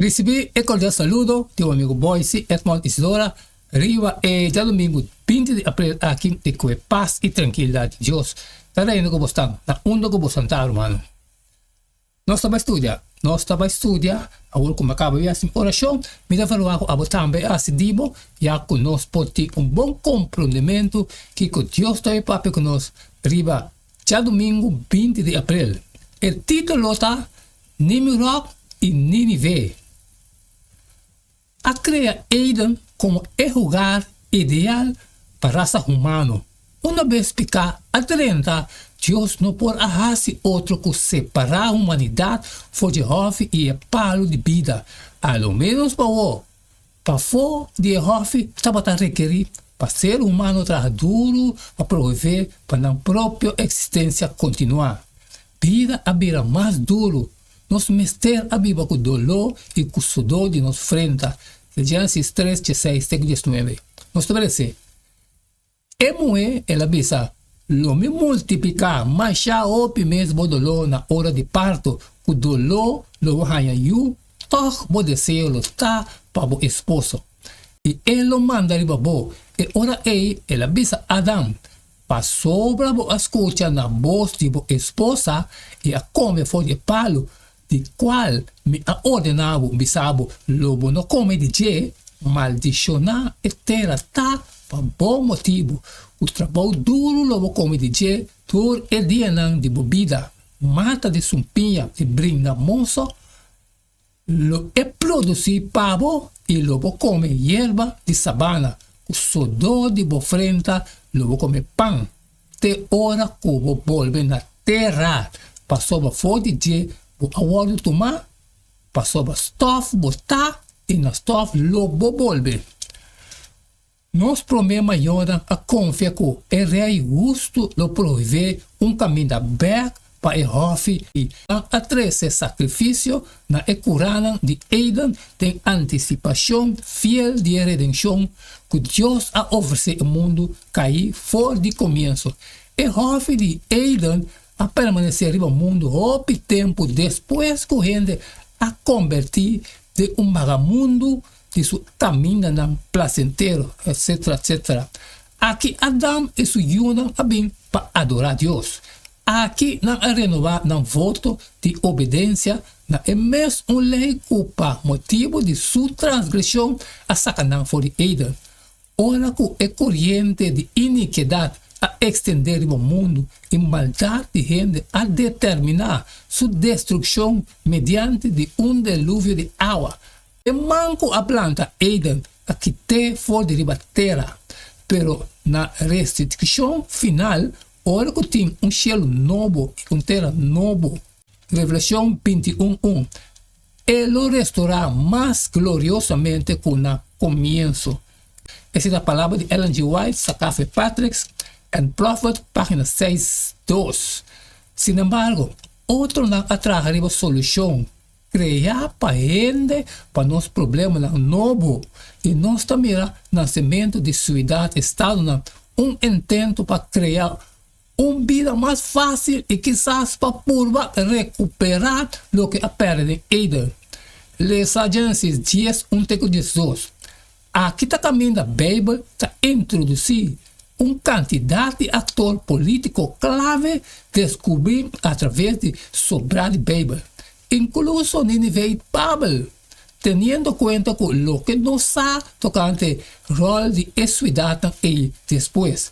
Risibí e kordial saludo di bo amigo Boyce Edmond Isidora riba e djadumingu 20 di aprel aki i ku e pas i trankilidat di Dios ta reina ku bosnan na unda ku bosan ta rumannan. Nos ta bai studia, nos ta bai studia awor ku mi a kaba di hasi mi orashon mi ta verwagt ku abo tambe a hasi di bo ya ku nos por tin un bon komprondementu kiko Dios ta bai papia ku nos riba djadumingu 20 di aprel. E titulo ta Nimrod i Nínive. A krea Eden komo e hogar ideal pa rasa humano. Una bes piká a drenta, Dios no por a hasi otro ku separá humanidat for dje hòfi i e palu di bida, a lo ménos pa awor. Pafó di e hòfi tabata rekerí pa ser humano traha duru pa proveé pa nan propio eksistensia kontinuá. Bida a bira mas duru. Nos mester a biba ku doló i ku sudó di nos frenta. Génesis 3, 16 te ku 19. Nos ta meresé. E muhé, el a bisa, Lo mi multipliká mashá hopi mes bo doló na ora di parto, ku doló lo bo haña yu, tòg bo deseo lo ta pa bo esposo, i e lo manda riba bo. E ora ei el a bisa Adam, Pasobra bo a skucha na bos di bo esposa i a kome for di e palu di kual mi a ordená bo, bisa bo, Lo bo no kome di dje, maldishoná e tera ta pa bo motibu, ku trabou duru lo bo kome di dje tur e dianan di bo bida. Mata di sumpiña i bringa moso Lo e produsí pa bo i lo bo kome yerba di sabana, ku sodó di bo frenta lo bo kome pan, te ora ku bo bolbe na tera, pasobra for di dje bo a wòrdu tumá, pasobra stòf bo ta i na stòf lo bo bolbe. Nos promé mayornan a konfia ku e Rei hustu lo proveé un kaminda bèk pa e hòfi i nan a trese sakrifisio na e kuranan di Eden den antisipashon fiel di e redenshon ku Dios a ofresé e mundu kaí for di komienso. E hòfi di Eden a permanesé riba mundu hopi tempu despues ku hende a kombertí den un bagamundu di su kamindanan plasentero, etcetera, etcetera. Aki Adam i su yunan a bin pa adorá Dios. Aki nan a renobá nan voto di obedensia na e mes un lei ku pa motibu di su transgreshon a saka nan for di Eden. Ora ku e koriente di inikedat a ekstendé riba mundu i maldat di hende a determiná su destrukshon mediante di un deluvio di awa, E man ku a planta Eden a kit'é for di riba tera. Pero na restitushon final, ora ku tin un shelu nobo i un tera nobo, Revelashon 21, un, e lo restorá mas gloriosamente ku na komienso. Esei ta palabra di Ellen G. White, Sakafe Patriarchs and Prophets, página seis, dos. Sinembargo, otronan a traha riba solushon Krea pa hende pa nos problemanan nobo i nos ta mira nasementu di siudat estadonan un intento pa krea un bida mas fásil i kisas pa purba rekuperá loke a pèrdè den Eden. Lesa Génesis dies un te ku 12. Aki ta kaminda Beibel ta introdusí un kantidat di aktor polítiko klave deskubrí atraves di sobrá di Beibel, inkluso Nínive i Babel, teniendo kuenta ku loke nos sa tokante ròl di e siudatnan ei despues.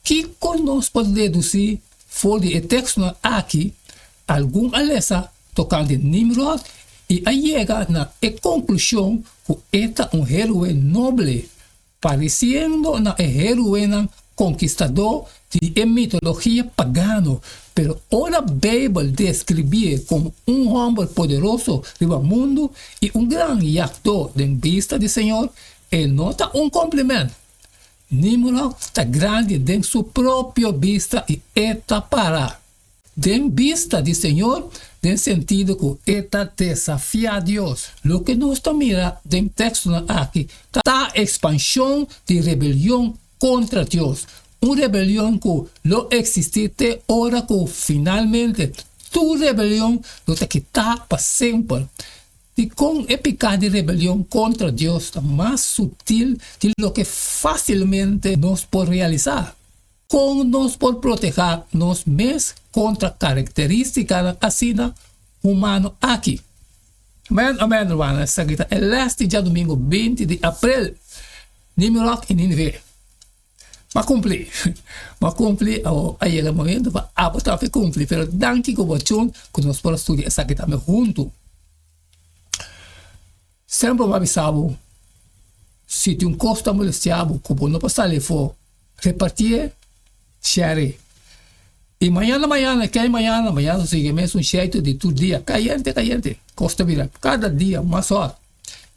Kiko nos por dedusí for di e tekstonan aki? Algun a lesa tokante Nimrod i a yega na e konklushon ku e ta un héroe noble, paresiendo na e héroenan konkistadó di e mitologia pagano. Pero ora Beibel deskribié komo un hòmber poderoso riba mundu i un gran yagdó den bista di Señor, e no ta un komplimènt. Nimrod ta grandi den su propio bista i e ta para. Den bista di Señor, den sentido ku e ta desafiá Dios. Loke nos ta mira den tekstonan aki ta ekspanshon di rebelion kontra Dios, un rebelion ku lo eksistí te ora ku finalmente tur rebelion lo ta kitá pa semper. Dikon e piká di rebelion kontra Dios ta mas sutil di loke fásilmente nos por realisá? Kon nos por protehá nos mes kontra karakterístikanan asina humano aki? Amèn, amèn, rumannan. Esaki ta e lès di djadumingu binti di aprel. Nimrod i Ninive. M'a cumpli, m'a cumpli, awor a yega e momento pa abo tambe cumpli, pero danki cu bo chun cu nos por a studia esaki tambe hunto. Semper bo a bisa bo, si tin un cos ta molestia bo cu bo no por sali afo, repartié, share e. Y mañana mañana, kei mañana, mañana ta sigui e mesun sheitu di tur dia, cayente cayente, cos ta bira cada dia mas hot.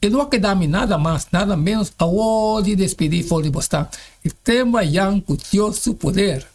E no a keda mi nada mas, nada menos awor di despedí for di bo stan. E tema yan ku Dios su poder.